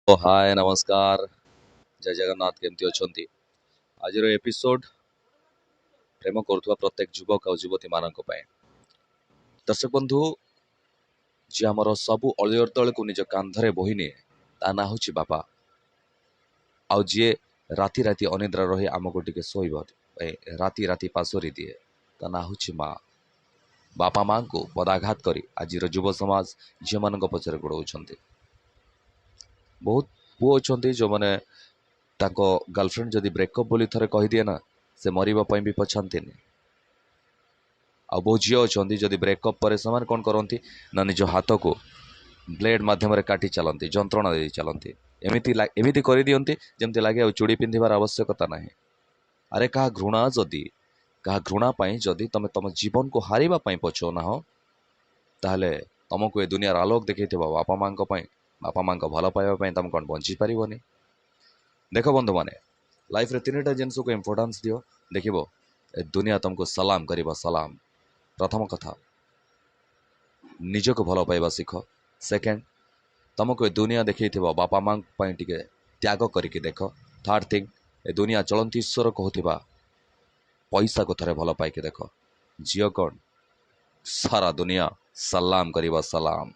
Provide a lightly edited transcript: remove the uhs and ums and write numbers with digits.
ହାଏ, ନମସ୍କାର, ଜୟ ଜଗନ୍ନାଥ। କେମିତି ଅଛନ୍ତି? ଆଜିର ଏପିସୋଡ୍ ପ୍ରେମ କରୁଥିବା ପ୍ରତ୍ୟେକ ଯୁବକ ଆଉ ଯୁବତୀମାନଙ୍କ ପାଇଁ। ଦର୍ଶକ ବନ୍ଧୁ, ଯିଏ ଆମର ସବୁ ଅଳିଅର୍ଦଳକୁ ନିଜ କାନ୍ଧରେ ବୋହି ନିଏ, ତା ନାଁ ହେଉଛି ବାପା। ଆଉ ଯିଏ ରାତି ରାତି ଅନିଦ୍ରା ରହି ଆମକୁ ଟିକେ ଶୋଇବା ପାଇଁ ରାତି ରାତି ପାଶୋରି ଦିଏ, ତା ନାଁ ହେଉଛି ମା। ବାପା ମାଆଙ୍କୁ ପଦାଘାତ କରି ଆଜିର ଯୁବ ସମାଜ ଝିଅମାନଙ୍କ ପଛରେ ଗୋଡ଼ଉଛନ୍ତି। ବହୁତ ପୁଅ ଅଛନ୍ତି, ଯେଉଁମାନେ ତାଙ୍କ ଗାର୍ଲଫ୍ରେଣ୍ଡ ଯଦି ବ୍ରେକଅପ୍ ବୋଲି ଥରେ କହିଦିଏ ନା, ସେ ମରିବା ପାଇଁ ବି ପଛାନ୍ତିନି। ଆଉ ବହୁତ ଝିଅ ଅଛନ୍ତି, ଯଦି ବ୍ରେକଅପ୍ ପରେ ସେମାନେ କ'ଣ କରନ୍ତି ନା, ନିଜ ହାତକୁ ବ୍ଲେଡ୍ ମାଧ୍ୟମରେ କାଟି ଚାଲନ୍ତି, ଯନ୍ତ୍ରଣା ଦେଇ ଚାଲନ୍ତି, ଏମିତି କରିଦିଅନ୍ତି ଯେମିତି ଲାଗେ ଆଉ ଚୁଡ଼ି ପିନ୍ଧିବାର ଆବଶ୍ୟକତା ନାହିଁ। ଆରେ, କାହା ଘୃଣା ପାଇଁ ଯଦି ତମେ ତମ ଜୀବନକୁ ହାରିବା ପାଇଁ ପଛଉନାହ, ତାହେଲେ ତମକୁ ଏ ଦୁନିଆର ଆଲୋକ ଦେଖେଇଥିବା ବାପା ମାଆଙ୍କ ପାଇଁ, ବାପା ମାଆଙ୍କ ଭଲ ପାଇବା ପାଇଁ ତମେ କ'ଣ ବଞ୍ଚିପାରିବନି? ଦେଖ ବନ୍ଧୁମାନେ, ଲାଇଫରେ ତିନିଟା ଜିନିଷକୁ ଇମ୍ପୋର୍ଟାନ୍ସ ଦିଅ, ଦେଖିବ ଏ ଦୁନିଆ ତମକୁ ସଲାମ କରିବ, ସଲାମ। ପ୍ରଥମ କଥା, ନିଜକୁ ଭଲ ପାଇବା ଶିଖ। ସେକେଣ୍ଡ, ତମକୁ ଏ ଦୁନିଆ ଦେଖେଇଥିବା ବାପା ମାଆଙ୍କ ପାଇଁ ଟିକେ ତ୍ୟାଗ କରିକି ଦେଖ। ଥାର୍ଡ଼ ଥିଙ୍ଗ, ଏ ଦୁନିଆ ଚଳନ୍ତି ଈଶ୍ୱର କହୁଥିବା ପଇସାକୁ ଥରେ ଭଲ ପାଇକି ଦେଖ। ଝିଅ କ'ଣ, ସାରା ଦୁନିଆ ସଲାମ କରିବ, ସଲାମ।